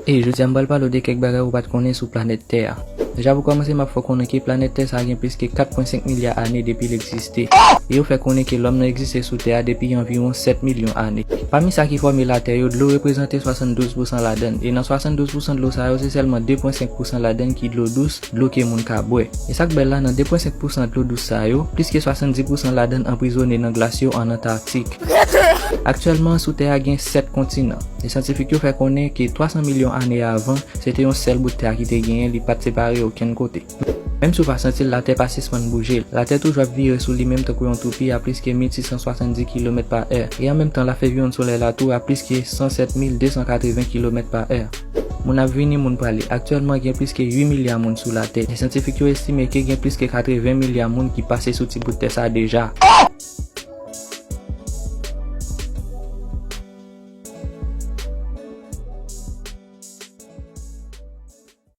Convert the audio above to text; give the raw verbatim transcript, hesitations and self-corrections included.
E jodi a m pral pale w de kèk bagay ou pa t konnen sou planèt Tè a. Deja pou kòmanse, m ap fè w konnen ke planèt Tè sa a gen plis ke kat pwen senk milya ane depi l egziste. E yo fè konnen ke lòm nan egziste sou Tè a depi anviwon sèt milyon ane. Pami sa ki fòme Latè yo, dlo reprezante swasanndouz pousan ladan l. E nan swasanndouz pousan dlo sa yo, se sèlman de pwen senk pousan ladan l ki dlo dous, dlo ke moun ka bwè. E sa k bèl la, nan de pwen senk pousan dlo dous sa yo, plis ke swasanndis pousan ladan l anprizone nan glas yo ann Antaktik. Aktyèlman, sou Tè a gen sèt kontinan. E syantifik yo fè konnen ke twa san milyon ane avan, se te yon sèl bout tè ki te genyen, li pa t separe okenn kote. Menm si w pa santi l, Latè pa sispann bouje. Latè toujou ap vire sou li menm tankou yon toupi a plis ke mil sis san swasanndis kilomèt pa è. E an menm tan, l ap fè viwonn Solèy la tou a plis ke san sèt mil de san katreven kilomèt pa è. Moun ap vini, moun prale. Aktyèlman, gen plis ke uit milya moun sou Latè. E syantifik yo estime ke gen plis ke katreven milya moun ki pase sou ti bout tè sa deja.